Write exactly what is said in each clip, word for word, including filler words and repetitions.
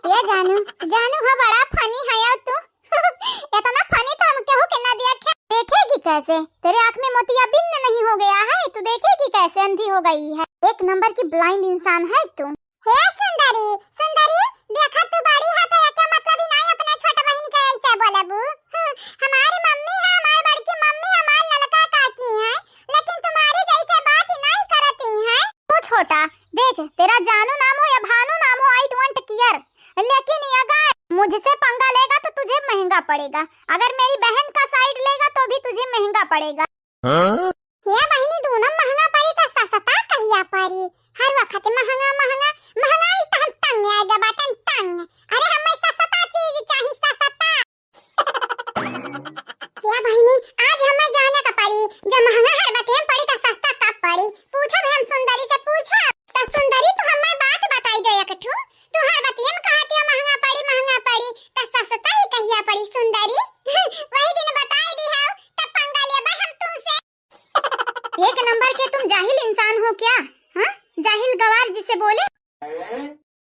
ये जानू, जानू हो बड़ा funny है यार तू। इतना funny तो हम केहू के ना देखे। देखेगी कैसे? तेरे आँख में मोतियाबिंद नहीं हो गया है, तू देखेगी कैसे? अंधी हो गई है, एक नंबर की blind इंसान है तू। हे सुंदरी, सुंदरी, देखा तू बड़ी है तो एके मतलब ही नहीं अपने छोट बहिन के ऐसे बोलबू। हम्म, हमारी मम्मी है, हमारी बड़की मम्मी, हमारी ललका काकी है, लेकिन तुम्हारी जैसे बात ही नहीं करती है। तू छोटा, देख, तेरा जानू नाम हो या भानु नाम हो, I don't care, लेकिन अगर मुझसे पंगा लेगा तो तुझे महंगा पड़ेगा, अगर मेरी बहन का side लेगा तो भी तुझे महंगा पड़ेगा। हाँ? हे बहिनी, दूनो महंगा पड़ी त सस्ता कहिया पड़ी? हर वक्त महंगा, महंगा, महंगाई से हम तंग आए गए बाटन, तंग। अरे हमें सस्ता चीज चाही, सस्ता। हे बहिनी, आज हमें जाने का पड़ी, जब महंगा हर बतियम पड़ी त सस्ता कब पड़ी? पूछब हम सुंदरी से, पूछब। त सुंदरी, तू हमें बात बताई दे एक ठू। तू हर बतियम कहती हो महंगा पड़ी, महंगा पड़ी, त सस्ता ही कहिया पड़ी सुंदरी? वही दिन बताई दी हो, तब पंगा लेबा हम तुमसे। एक नंबर के तुम जाहिल इंसान हो क्या? हाँ, जाहिल गवार जिसे बोले।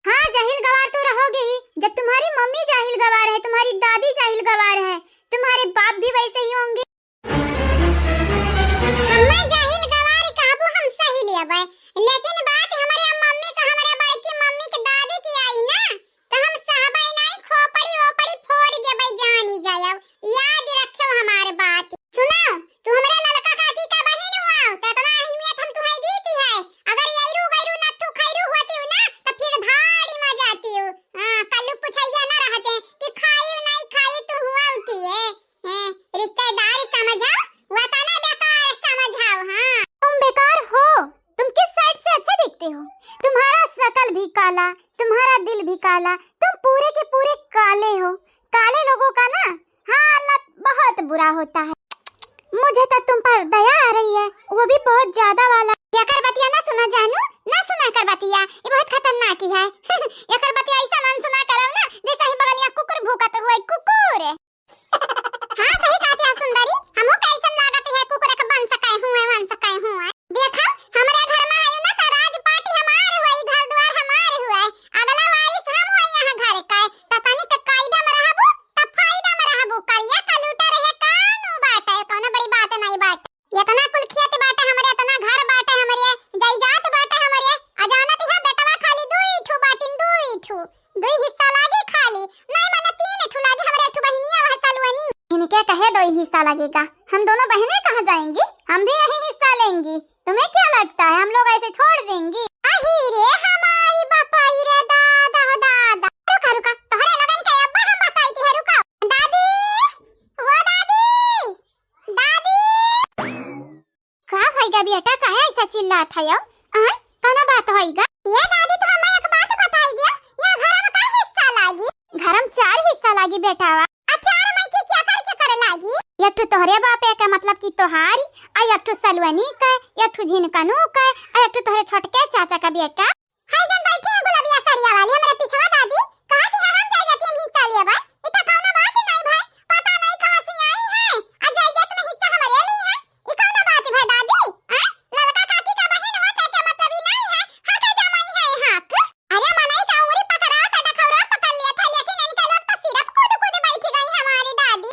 हाँ, जाहिल गवार तो रहोगे ही, जब तुम्हारी मम्मी जाहिल गवार है, तुम्हारी दादी जाहिल गवार है, तुम्हारे बाप भी वैसे ही होंगे। हम्मे जाहिल गवार कहबू, हम सही लेबै, लेकिन बात हमरे मम्मी के, हमरे बड़की मम्मी के दादी की आई ना, त हम सहबै नाई, खोपड़ी ओपड़ी फोड़ देबै, जानी जायौ। याद रखियो हमार बात। सुनो, तू हमरे ललका काकी का बहिन हुआ, त इतना अहमियत हम तुम्हें दीती है। अगर यैरू गैरू नथु खैरू होती हूँ ना, त फिर भारी मजा आती हूँ। हाँ, कल्लू पुछैया ना रहते कि खाई नाई खाई, तू हुआ की है। हैं, रिश्तेदार समझाओ, वतन बेकार समझाओ। हाँ, तुम बेकार हो, तुम किस side से अच्छे दिखते हो? तुम्हारा शकल भी काला, तुम्हारा दिल भी काला, तुम पूरे के पूरे काले हो। काले लोगों का ना हालत बहुत बुरा होता है। मुझे तो तुम पर दया आ रही है, वो भी बहुत ज्यादा वाला। एकर बतिया ना सुना जानू, ना सुना एकर बतिया, ये बहुत खतरनाक ही है। एकर बतिया ऐसा ना सुना करो ना, जैसे ही बगलिया कुकुर भूकत हुए, कुकुर। हाँ, सही कहती है सुंदरी, हमहू के ऐसन लागत है कुकुर के बन सके हुए, बन सके हुए। देखा, हमरे घर में आयु ना तो राज पाटी हमार हुए, घर द्वार हमार हुए, अगला वारिस हम हुए यहाँ घर का। त तनिक कायदा में रहबू, त फायदा में रहबू। करिया का लूटा रहे, कानू बाटे, कौनो बड़ी बात नहीं बाटे। इतना कुल खेत बाटे हमरे, इतना घर बाटे हमरे, जायदाद बाटे हमरे। आ जानत है बेटवा खाली दुई ठू बाटिन, दुई ठू। दुई हिस्सा लागी खाली, नहीं मने तीन ठू लागी हमरे ठू बहिनिया वह सलवनी। इनके कहे दुई हिस्सा लगेगा, हम दोनों बहनें कहाँ जाएंगी? हम भी यही हिस्सा लेंगी। तुम्हें क्या लगता है हम लोग ऐसे छोड़ देंगी? अही रे हमारी बपाई रे दादा हो दादा। रुका रुका, तोहरे लगन के अब्बा हम बताई थी, रुका। दादी, वो दादी, दादी। का होइगा बेटा, काहे ऐसा चिल्लात हयो? आय, कौनो बात होइगा? ये दादी, तो हमें एक बात बताई दियो, ये घर में का हिस्सा लागी? घर में चार हिस्सा लागी बेटावा। आ चार में के क्या करके करे लागी? एक ठो तोहरे बापे का, मतलब कि तोहार, आ एक ठो सलवनी का, एक ठो झिनकनू का, आ एक ठो तोहरे छोटके चाचा का बेटा। हाय जन बैठी है गुलबिया सड़िया वाली हमरे पिछवा दादी, कहत है हम जायदाद में हिस्सा लेबै। इता कौनो बात नहीं भाई, पता नहीं कहाँ से आई है, आ जायदाद में हिस्सा हमरे ली है। ई कौनो बात भाई दादी? हैं? ललका काकी का बहिन होते के मतलब ही नहीं है, हक जमाई है हक। अरे मनई का उंगली पकड़ा था, डखौरा पकड़ लिया था, लेकिन इनके लोग तो सिर्फ कूद कूद बैठी गई हमारी दादी।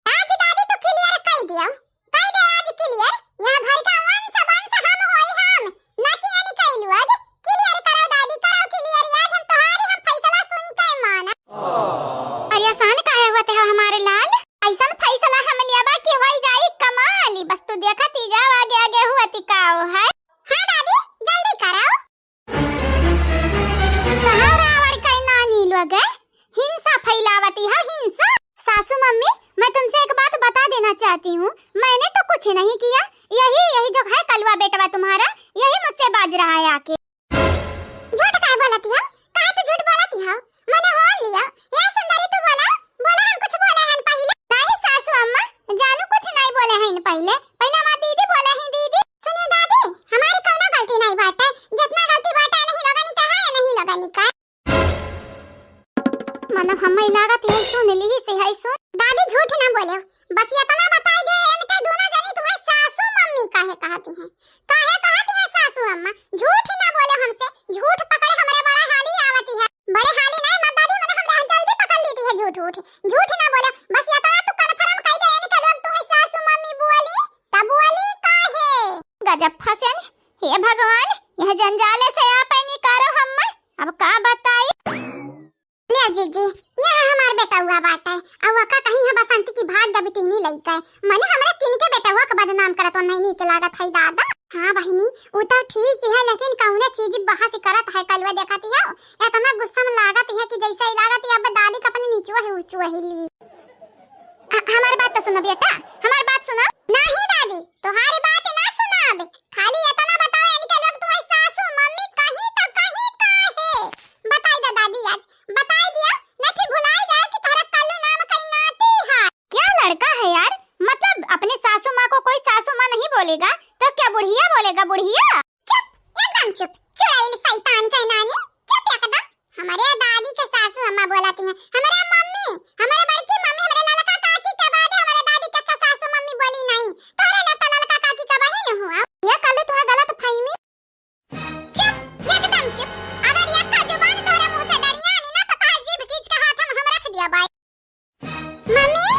आज दादी तू clear कई दियो, कई दे आज clear। यहाँ घर का वंश वंश हम होई हम, ना कि यानी कई लोग। Clear करो दादी, करो clear, आज हम तोहारी हम फैसला सुन के माना। परेशान काहे होते हो हमारे लाल? ऐसन फैसला हम लेबा कि होई जाई कमाल। बस तू देखत ही जाओ आगे आगे हुआ ती काओ है। हाँ दादी, जल्दी करो। कहाँ रावण का नानी लोग है? हिंसा फैलावती है, हिंसा। सासू मम्मी, मैं तुमसे एक बात बता देना चाहती हूँ, मैंने तो कुछ नहीं किया, यही, यही जो है कलुआ बेटवा तुम्हारा, यही मुझसे बाज रहा है आके। झूठ काहे बोलती हो? काहे तू झूठ बोलती हो? मने हो लिया। ए सुंदरी, तू बोला, बोला, हम कुछ बोले हन पहिले? नहीं सासू अम्मा, जानू कुछ नहीं बोले हन पहिले। पहिले हमार दीदी बोले हैं, दीदी। सुनिए दादी, हमारी कौनो गलती नहीं बाटे। जितना गलती बाटे, नहीं लोगन के है, नहीं लोगन के। मतलब हमें लागत है सुन ली से है सुन। दादी झूठ ना बोले, बस इतना बताई दे इनके दोनों जनी तुम्हें सासू मम्मी काहे कहती हैं? काहे कहती हैं सासू अम्मा? झूठ ना बोले हमसे, झूठ पकड़े हमरे बड़े हाली आवती है। बड़े हाली नहीं, जब फंसेन, हे भगवान, यह जंजाले से आपे निकारो हम्मे, अब का बताई। ले जीजी, यह हमार बेटउआ बाटे, अउ वका कहीं है बसंती की भाग दबिटिहनी लइके, मने हमरा किनके बेटउआ के बदनाम करत हो, नहीं नीक लागत है दादा। हाँ बहिनी, उ तो ठीक ही है, लेकिन कौने चीज बहस करत है, कलुआ देखत ही हो, इतना गुस्सा में लागत है कि जैसे ही लागत है अब दादी के अपनी नीचुआ ही ऊंचुआ ही ली। अ-, हमार बात तो सुनो बेटा, हमार बात सुनो। नहीं दादी, तुम्हारी बात ना सुनाब। खाली इतना बताओ, इनके लोग तुम्हारी सासू मम्मी कहीं तो कहीं का है? बताई दे दादी आज, बताई दिया, नहीं फिर भुलाई जाए कि तोहरा कल्लू नाम कई नाती है। क्या लड़का है यार, मतलब अपने सासू माँ को कोई सासू माँ नहीं बोलेगा तो क्या बुढ़िया बोलेगा, बुढ़िया? चुप, एकदम चुप, चुड़ैल शैतान के नानी, चुप एकदम। हमरे दादी के सासू अम्मा बोलती हैं, हमरे मम्मी, हमरे बड़की मम्मी, हमरे ललका काकी के बाद हमरे दादी के, के सासू मम्मी बोली नहीं। तोहरे ललका, ललका काकी का बहिन हुआ। ये कल्लू तुम्हें गलत फहमी। चुप, एकदम चुप। अगर यक्का जुबान तोहरे मुंह से डरिया नी ना तो तोहर जीभ खींच के हाथ हम, हम रख दिया बाई। मम्मी,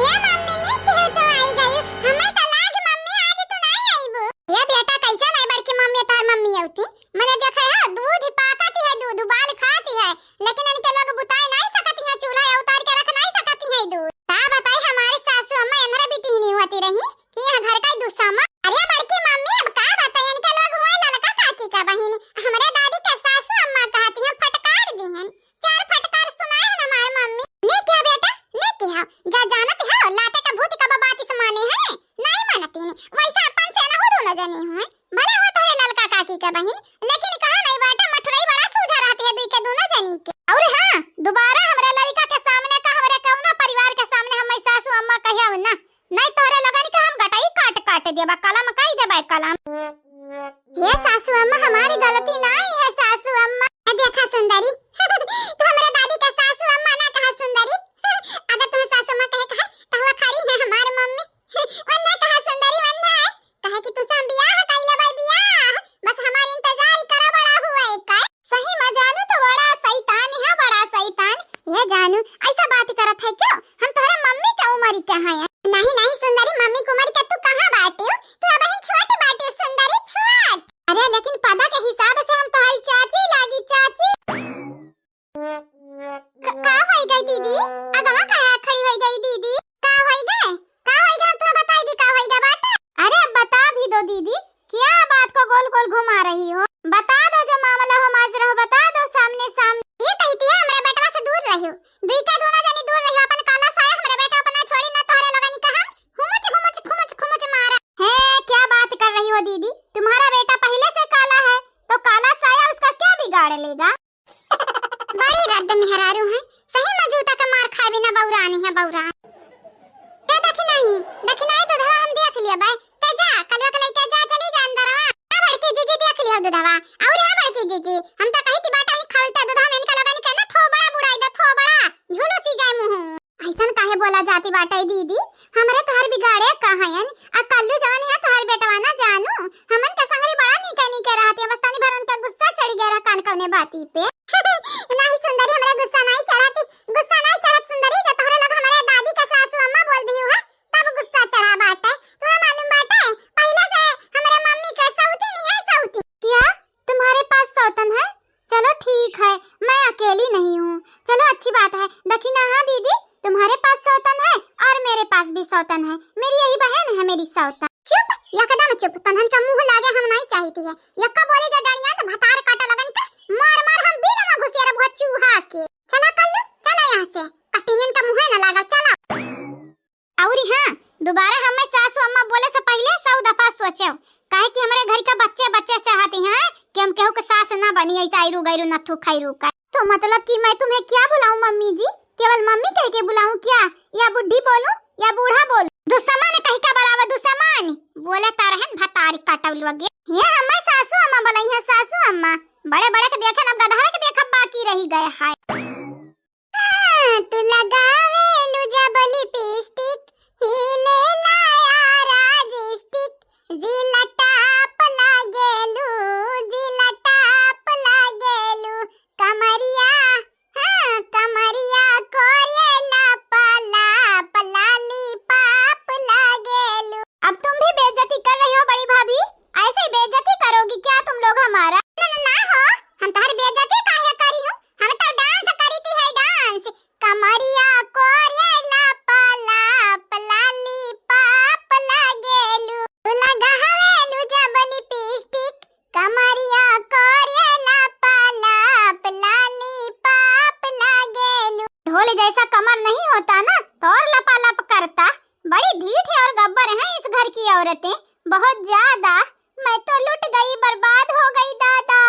ये मम्मी ने क्यों तो आई गई? हमें तो लाग मम्मी आज तू नहीं आईबू। ये बेटा कैसा नहीं बड़की मम्मी तोहर मम्मी होती? मने देखे है दूध पाकत है, दूध उबाल खाती है, लेकिन इनके लोग बुताए नहीं सकती हैं, चूल्हा उतार के रख नहीं सकती हैं दूध। का बताई हमारे सासू अम्मा एनरे बिटिहनी होती रही कि यहाँ घर का ही दुस्सामा। अरे बड़की मम्मी अब का बताई, इनके लोग हुए ललका काकी का बहिन, हमरे दादी का सासू अम्मा कहती हैं फटकार दी हैं। चार फटकार सुनाए हैं हमार मम्मी। ने क्या बेटा, ने क्या? जा जानत हो, लाते का भूत का बात इस माने है, नहीं मानती ने। वैसा अपन से ना हो दोनों जनी हुए। भले हो तोहरे ललका काकी के बहिन, लेकिन कहा नहीं बेटा, मठुरई बड़ा सूझा रहती है, दुई के दोनों जनी के। और हाँ, दोबारा हमरे लड़का के सामने का, हमरे कौनो परिवार के सामने हम सासू अम्मा कहिया हो ना, नहीं तोहरे लगन के हम गटई काट काट देबा, कलम कई देबा कलम। हे सासू अम्मा, हमारी गलती नहीं है सासू अम्मा। ए देखा सुंदरी, तू हमरे दादी के सासू अम्मा ना कहा सुंदरी। अगर तुम्हें सासू अम्मा कहे कहा, तो हुआ खड़ी है हमार मम्मी। वन्ना कहा सुंदरी, वन्ना है। कहे कि तुझसे हम बियाह कइले बाई बियाह, बस हमार इंतजार करा बड़ा हुआ है का। सही में जानू तो बड़ा शैतान है, बड़ा शैतान। ये जानू, ऐसा बात करत है क्यों? हम तोहरे मम्मी के उम्र के हैं। नहीं, नहीं सुंदरी, मम्मी के उम्र के तू कहाँ बाटियो? तू अबहिन छोट बाटियो सुंदरी, छोट। अरे लेकिन पदा के हिसाब से हम तोहरी चाची लागी, चाची। क-, का होई गई दीदी? अगवा काहे खड़ी होई गई दीदी? का होई गए? का होई गए? हम तुहा बताई दी का होई गए बाटे। अरे अब बता भी दो दीदी, क्या बात को गोल गोल घुमा रही हो? बता दो जो मामला हो माजरा हो, बता दो सामने सामने। ये कहती है हमरे बेटवा से दूर रहियो, दुई के दोनों जनी दूर रहियो, अपन काला साया हमरे बेटा अपना छोड़ी ना तोहरे लोगनी का हम हुमुच हुमुच खुमुच खुमुच मारा। है क्या बात कर रही हो दीदी, तुम्हारा बेटा पहले से काला है तो काला साया उसका क्या बिगाड़ लेगा? बड़ी रद्द मेहरारू हैं, सही में जूता के मार खाए बिना बौरानी है बौरान। ए दखिनाई, दखिनाई दूधवा हम देख लिया बाय। ते जा, कलवा के लइके जा, चली जा अंदरवा। हाँ बड़की जीजी देख लियो दूधवा। और हाँ बड़की जीजी, हम तो कही थी बाटा ही खलता दूधवा में इनका लोगन के ना थोबड़ा बुड़ाई दे, थोबड़ा। झुलुसी जाए मुँह। ऐसन काहे बोला जाती बाटे दीदी? हमरे तोहर बिगाड़े का हयन? आ कल्लू जवन है तोहर बेटवा ना जानू, हमन के संगरी बड़ा नीके नीके रहती, बस तनी भर उनके गुस्सा चढ़ गया रहा कान कौने बाती पे। नहीं सुंदरी, हमरे गुस्सा नहीं चढ़ती, गुस्सा नहीं चढ़त सुंदरी, जो तोहरे लोग हमरे दादी के सासू अम्मा बोल दियो है, तब गुस्सा चढ़ा बाटे। तुम्हें मालूम बाटे, पहले से हमरे मम्मी के सौती नहीं है, सौती। क्या तुम्हारे पास सौतन है? चलो ठीक है, मैं अकेली नहीं हूँ। चलो अच्छी बात है। दखिना, हाँ दीदी, तुम्हारे पास सौतन है और मेरे पास भी सौतन है। मेरी यही बहन है मेरी सौतन। चुप, एकदम चुप। तनहन का मुँह लागे हम नहीं चाहती है। यक्का बोले जो डरिया तो भतार काटा लगन के मार मार हम बिल में घुसिया रहो चूहा के। चला कल्लू, चला यहाँ से। कटिंगन का मुँह ना लागा, चला। अउरी हाँ, दोबारा हमें सासू अम्मा बोले से पहिले सौ दफा सोचो, काहे कि हमरे घर का बच्चे बच्चे चाहती हैं कि हम केहू के सास ना बनी, ऐसा आयरू गैरू नथु खैरू का। तो मतलब कि मैं तुम्हें क्या बुलाऊं मम्मी जी? केवल मम्मी कह के बुलाऊं क्या? या बुढ़ी बोलूं या बूढ़ा बोलूं? दुश्मन कह के बुलावा, दुश्मन। बोले तारहन भतारी काटल लगे। ये हमें सासू अम्मा बोलाई है, सासू अम्मा। बड़े बड़े के देखे ना, गधा के देखब बाकी रही गए है। हाँ, तू लगावेलू जब लिपस्टिक, हिलेला यारा जिस्टिक, जिला टाप लागेलू, जिला टाप लागेलू, कमरिया, हाँ, कमरिया कोरेला पला, पलाली पाप लागेलू। अब तुम भी बेइज्जती कर रही हो बड़ी भाभी, ऐसे जैसा कमर नहीं होता ना, तो और लपालप करता। बड़ी ढीठ है और गब्बर हैं इस घर की औरतें, बहुत ज्यादा। मैं तो लुट गई, बर्बाद हो गई दादा।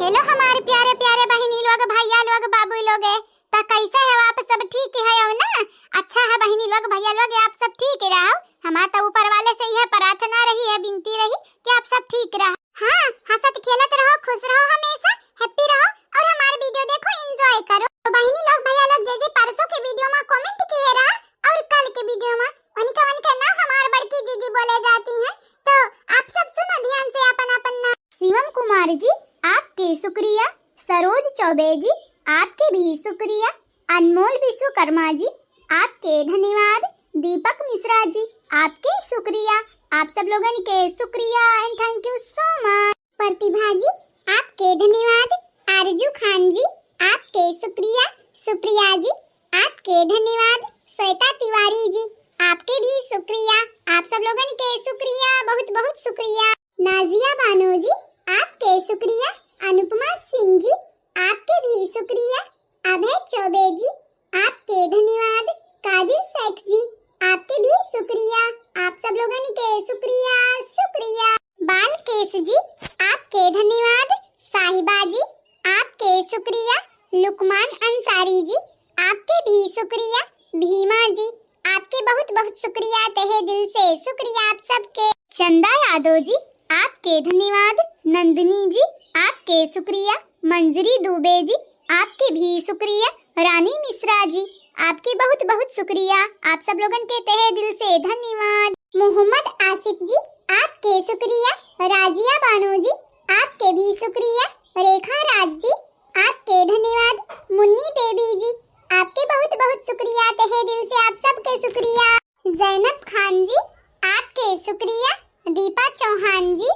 हेलो हमारे प्यारे प्यारे बहिनी लोग, भैया लोग, बाबू लोग, त कैसे है आप सब? ठीक है हो ना? अच्छा है बहिनी लोग, भैया लोग, आप सब ठीक रहो। हमार त ऊपर वाले से यह प्रार्थना रही है, विनती रही कि आप सब ठीक रहो। हाँ, हंसत खेलत रहो, खुश रहो, हमेशा हैप्पी रहो और हमार वीडियो देखो, एंजॉय करो। तो बहिनी लोग, भैया लोग, जे जे परसों के वीडियो में कमेंट किए रहा और कल के वीडियो में, उनका उनका नाम हमार बड़की जीजी बोले जाती हैं। तो आप सब सुनो ध्यान से अपन अपन नाम। शिवम कुमार जी, आपके शुक्रिया। सरोज चौबे जी, आपके भी शुक्रिया। अनमोल विश्वकर्मा जी, आपके धन्यवाद। दीपक मिश्रा जी, आपके शुक्रिया। आप सब लोगन के शुक्रिया and thank you so much। प्रतिभा जी, आपके धन्यवाद। आरजू खान जी, आपके शुक्रिया। सुप्रिया जी, आपके धन्यवाद। श्वेता तिवारी जी, आपके भी शुक्रिया। आप सब लोगन के शुक्रिया, बहुत बहुत शुक्रिया। नाजिया बानो जी, आपके शुक्रिया। अनुपमा सिंह जी, आपके भी शुक्रिया। अभय चौबे जी, आपके धन्यवाद। कादिर शेख जी, आपके भी शुक्रिया। आप सब लोगन के शुक्रिया, शुक्रिया। बालकेश जी, आपके धन्यवाद। साहिबा जी, आपके शुक्रिया। लुकमान अंसारी जी, आपके भी शुक्रिया। भीमा जी, आपके बहुत बहुत शुक्रिया, तहे दिल से शुक्रिया आप सबके। चंदा यादव जी, आपके धन्यवाद। नंदिनी जी, आपके शुक्रिया। मंजरी दुबे जी, आपके भी शुक्रिया। रानी मिश्रा जी, आपके बहुत बहुत शुक्रिया, आप सब लोगन के तहे दिल से धन्यवाद। मोहम्मद आसिफ जी, आपके शुक्रिया। राजिया बानो जी, आपके भी शुक्रिया। रेखा राज जी, आपके धन्यवाद। मुन्नी देवी जी, आपके बहुत बहुत शुक्रिया, तहे दिल से आप सबके शुक्रिया। जैनब खान जी, आपके शुक्रिया। दीपा चौहान जी,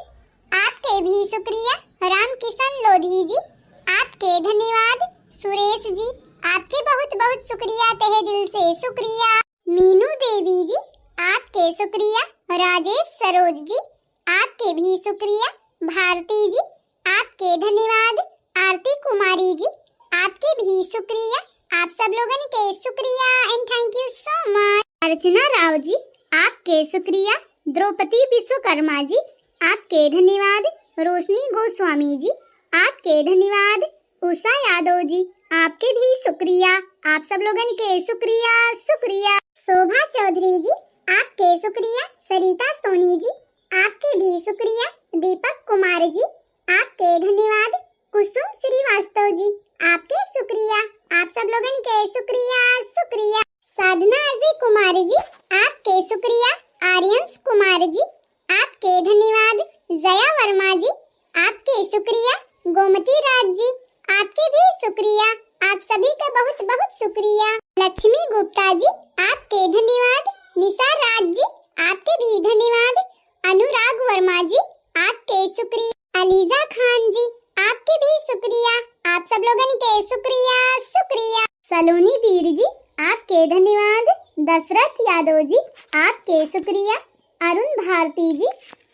आपके भी शुक्रिया। राम किशन लोधी जी, आपके धन्यवाद। सुरेश जी, आपके बहुत बहुत शुक्रिया, तहे दिल से शुक्रिया। मीनू देवी जी, आपके शुक्रिया। राजेश सरोज जी, आपके भी शुक्रिया। भारती जी, आपके धन्यवाद। आरती कुमारी जी, आपके भी शुक्रिया। आप सब लोगन के शुक्रिया and thank you so much। अर्चना राव जी, आपके शुक्रिया। द्रौपदी विश्वकर्मा जी, आपके धन्यवाद। रोशनी गोस्वामी जी, आपके धन्यवाद। उषा यादव जी, आपके भी शुक्रिया। आप सब लोगन के शुक्रिया, शुक्रिया। शोभा चौधरी जी, आपके शुक्रिया। सरिता सोनी जी, आपके भी शुक्रिया। दीपक कुमार जी, आपके धन्यवाद। कुसुम श्रीवास्तव जी, आपके शुक्रिया। आप सब लोगन के शुक्रिया, शुक्रिया। साधना अजय कुमार जी, आपके शुक्रिया। आर्यंश कुमार जी, आपके धन्यवाद। जया वर्मा जी, आपके शुक्रिया। गोमती राज जी, आपके भी शुक्रिया। आप सभी का बहुत बहुत शुक्रिया। लक्ष्मी गुप्ता जी, आपके धन्यवाद। निशा राज जी, आपके भी धन्यवाद। अनुराग वर्मा जी, आपके शुक्रिया। अलीजा खान जी, आपके भी शुक्रिया। आप सब लोगन के शुक्रिया, शुक्रिया। सलोनी वीर जी, आपके धन्यवाद। दशरथ यादव जी, आपके शुक्रिया। अरुण भारती जी,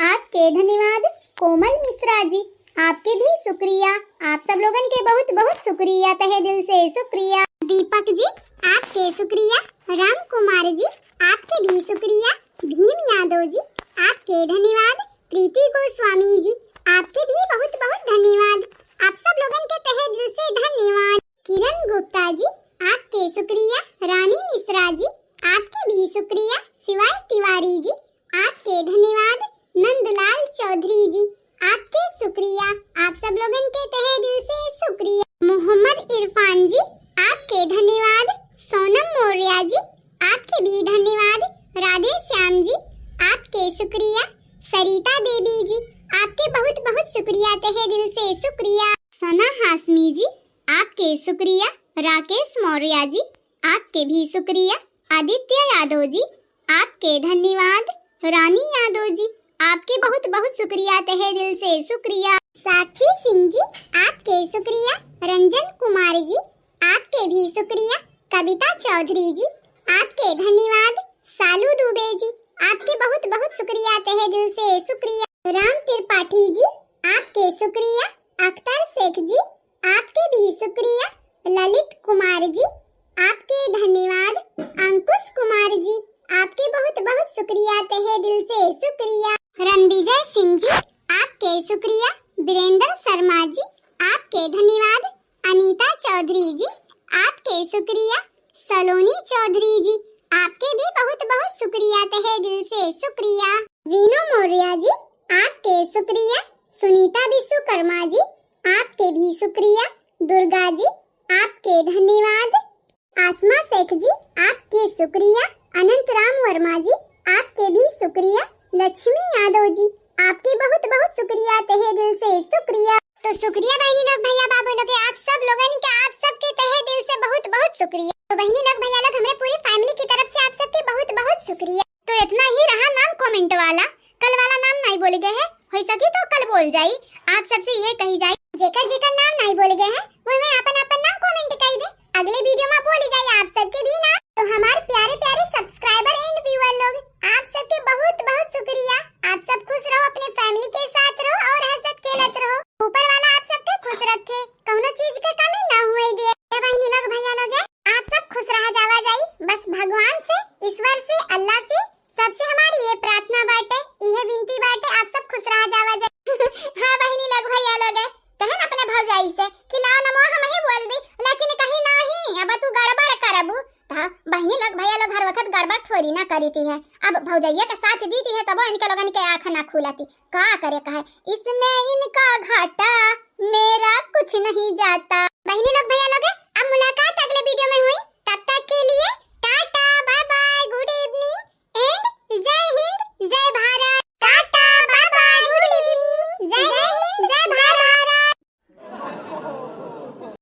आपके धन्यवाद। कोमल मिश्रा जी, आपके भी शुक्रिया। आप सब लोगन के बहुत बहुत शुक्रिया, तहे दिल से शुक्रिया। दीपक जी, आपके शुक्रिया। राम कुमार जी, आपके भी शुक्रिया। भीम यादव जी, आपके धन्यवाद। प्रीति गोस्वामी जी, आपके भी बहुत बहुत धन्यवाद। आप सब लोगन के तहे दिल से धन्यवाद। किरण गुप्ता जी, आपके शुक्रिया। रानी मिश्रा जी, आपके भी शुक्रिया। शिवाय तिवारी जी, आपके धन्यवाद। नंदलाल चौधरी जी, आपके शुक्रिया। आप सब लोगन के तहे दिल से शुक्रिया। मोहम्मद इरफान जी, आपके धन्यवाद। सोनम मौर्य जी, आपके भी धन्यवाद। राधे श्याम जी, आपके शुक्रिया। सरिता देवी जी, आपके बहुत बहुत शुक्रिया, तहे दिल से शुक्रिया। सना हाशमी जी, आपके शुक्रिया। राकेश मौर्य जी, आपके भी शुक्रिया। आदित्य यादव जी, आपके धन्यवाद। रानी यादव जी, आपके बहुत बहुत शुक्रिया, तहे दिल से शुक्रिया। साक्षी सिंह जी, आपके शुक्रिया। रंजन कुमार जी, आपके भी शुक्रिया। कविता चौधरी जी, आपके धन्यवाद। सालू दुबे जी, आपके बहुत बहुत शुक्रिया, तहे दिल से शुक्रिया। राम त्रिपाठी जी, आपके शुक्रिया। अख्तर शेख जी, आपके भी शुक्रिया। ललित कुमार जी, आपके धन्यवाद। अंकुश कुमार जी, आपके बहुत बहुत शुक्रिया, तहे दिल से शुक्रिया। रणविजय सिंह जी, आपके शुक्रिया। वीरेंद्र शर्मा जी, आपके धन्यवाद। अनीता चौधरी जी, आपके शुक्रिया। सलोनी चौधरी जी, आपके भी बहुत बहुत शुक्रिया, तहे दिल से शुक्रिया। वीनू मौर्य जी, आपके शुक्रिया। सुनीता विश्वकर्मा जी, आपके भी शुक्रिया। दुर्गा जी, आपके धन्यवाद। आसमा शेख जी, आपके शुक्रिया। अनंत राम वर्मा जी, आपके भी शुक्रिया। लक्ष्मी यादव जी, आपके बहुत बहुत शुक्रिया, तहे दिल से शुक्रिया। तो शुक्रिया बहिनी लोग, भैया बाबू लोग, आप सब लोगन के, आप सबके तहे दिल से बहुत बहुत शुक्रिया। तो बहिनी लोग, भैया लोग, हमरे पूरी फैमिली की तरफ से आप सबके बहुत बहुत शुक्रिया। तो इतना ही रहा नाम कमेंट वाला, कल वाला नाम नहीं बोले गए है, हो सकी तो कल बोल जाई। आप सबसे यह कही जाई, जेकर जेकर नाम नहीं बोले गए है, वो में अपन अपन नाम कमेंट कर दे, अगले वीडियो में बोली जाई आप सबके भी नाम। तो हमारे प्यारे प्यारे सब्सक्राइबर एंड व्यूअर लोग, आप सबके बहुत बहुत शुक्रिया। आप सब खुश रहो, अपने फैमिली के साथ रहो और हंसत खेलत रहो। ऊपर वाला आप सबके खुश रखे, कौनो चीज के कमी ना हुए दे। ए बहिनी लोग, भैया लोग, आप सब खुश रहा जावा जाई, बस भगवान से, ईश्वर से, अल्लाह से, सबसे हमारी ये प्रार्थना बाटे, इहे विनती बाटे, आप सब खुश रहा जावा जाई। हाँ बहिनी लोग, भैया लोग, कहे ना अपने भौजाई से कि लाओ ना मोह हम ही बोल दी, लेकिन कहीं नहीं, अब तू गड़बड़ करबू। तो बहिनी लोग, भैया लोग, हर वक्त गड़बड़ थोड़ी ना करीती है। अब भौजैया के साथ दीती है, तबो इनके लोगन के आँख ना खुलती। का करे कहे, इसमें इनका घाटा, मेरा कुछ नहीं जाता। बहिनी लोग, भैया लोग, अब मुलाकात